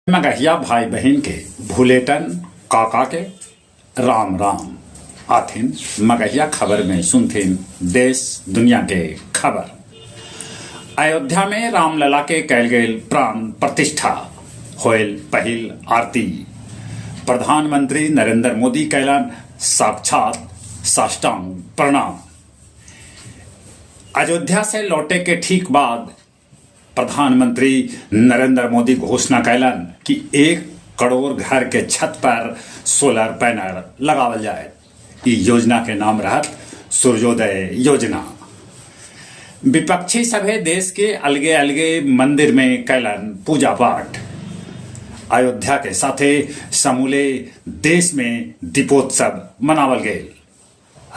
मगहिया भाई बहिन के भुलेटन काका के राम राम। आथिन मगहिया खबर में सुनथिन देश दुनिया के खबर। अयोध्या में रामलला के कैल गेल प्राण प्रतिष्ठा होयल पहिल आरती। प्रधानमंत्री नरेंद्र मोदी कैलन साक्षात साष्टांग प्रणाम। अयोध्या से लौटे के ठीक बाद प्रधानमंत्री नरेंद्र मोदी घोषणा कैलन कि 1 करोड़ घर के छत पर सोलर पैनल लगावल जाए। ई योजना के नाम रहत सूर्योदय योजना। विपक्षी सभे देश के अलगे अलगे मंदिर में कैलन पूजा पाठ। अयोध्या के साथे समूले देश में दीपोत्सव मनावल गए।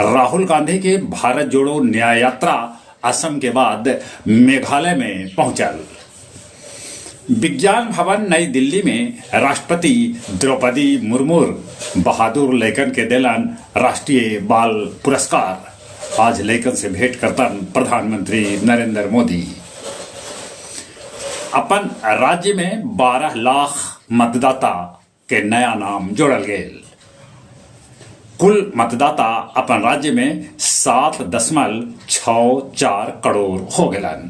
राहुल गांधी के भारत जोड़ो न्याय यात्रा असम के बाद मेघालय में पहुंचल। विज्ञान भवन नई दिल्ली में राष्ट्रपति द्रौपदी मुर्मू बहादुर लैकन के देलन राष्ट्रीय बाल पुरस्कार। आज लैकन से भेंट करतन प्रधानमंत्री नरेंद्र मोदी। अपन राज्य में 12 लाख मतदाता के नया नाम जोड़ल गेल। कुल मतदाता अपन राज्य में 7.64 करोड़ हो गेलन।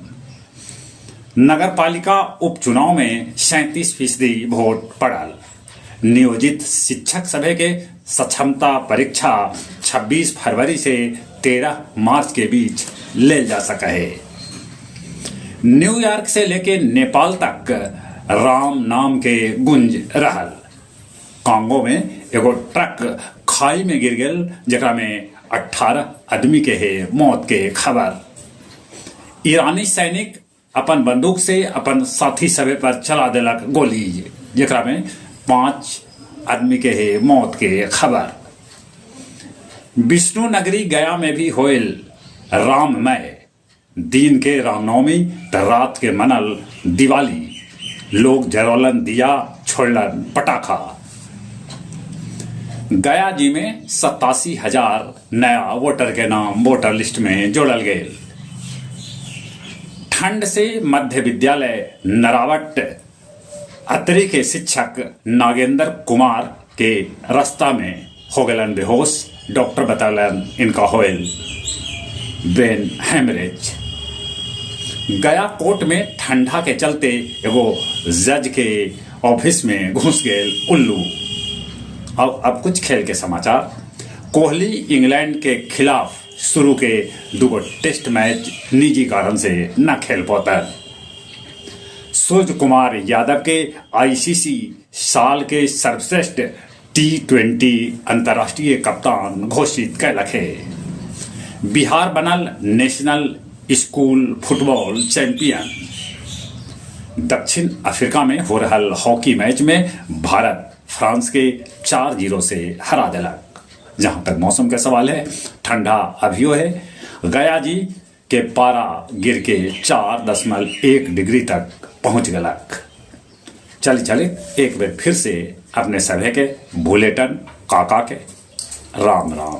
नगर पालिका उपचुनाव में 37% वोट पड़ल। नियोजित शिक्षक सभे के सक्षमता परीक्षा 26 फरवरी से 13 मार्च के बीच लेल जा सके है। न्यूयॉर्क से लेके नेपाल तक राम नाम के गुंज रहल। कांगो में एगो ट्रक खाई में गिर गेल, जेकरा में 18 आदमी के हे मौत के खबर। ईरानी सैनिक अपन बंदूक से अपन साथी सभे पर चला देलक गोली, जेकरा में 5 आदमी के हे मौत के खबर। विष्णु नगरी गया में भी होयल राममय। दिन के रामनवमी त रात के मनल दिवाली। लोग जरौलन दिया, छोड़लन पटाखा। गया जी में 87,000 नया वोटर के नाम वोटर लिस्ट में जोड़ल गए। ठंड से मध्य विद्यालय नरावट अतरी के शिक्षक नागेंद्र कुमार के रास्ता में हो गलन बेहोश। डॉक्टर बतौलन इनका होयल ब्रेन हेमरेज। गया कोर्ट में ठंडा के चलते एगो जज के ऑफिस में घुस गए उल्लू। अब कुछ खेल के समाचार। कोहली इंग्लैंड के खिलाफ शुरू के 2 टेस्ट मैच निजी कारण से न खेल पौतन। सूर्य कुमार यादव के आईसीसी साल के सर्वश्रेष्ठ T20 अंतर्राष्ट्रीय कप्तान घोषित कैलक है। बिहार बनल नेशनल स्कूल फुटबॉल चैंपियन। दक्षिण अफ्रीका में हो रहल हॉकी मैच में भारत फ्रांस के 4-0 से हरा देलक। जहां तक मौसम के सवाल है, ठंडा अभियो है। गया जी के पारा गिर के 4.1 डिग्री तक पहुंच गलक। चल चले एक बार फिर से अपने सभे के भुलेटन काका के राम राम।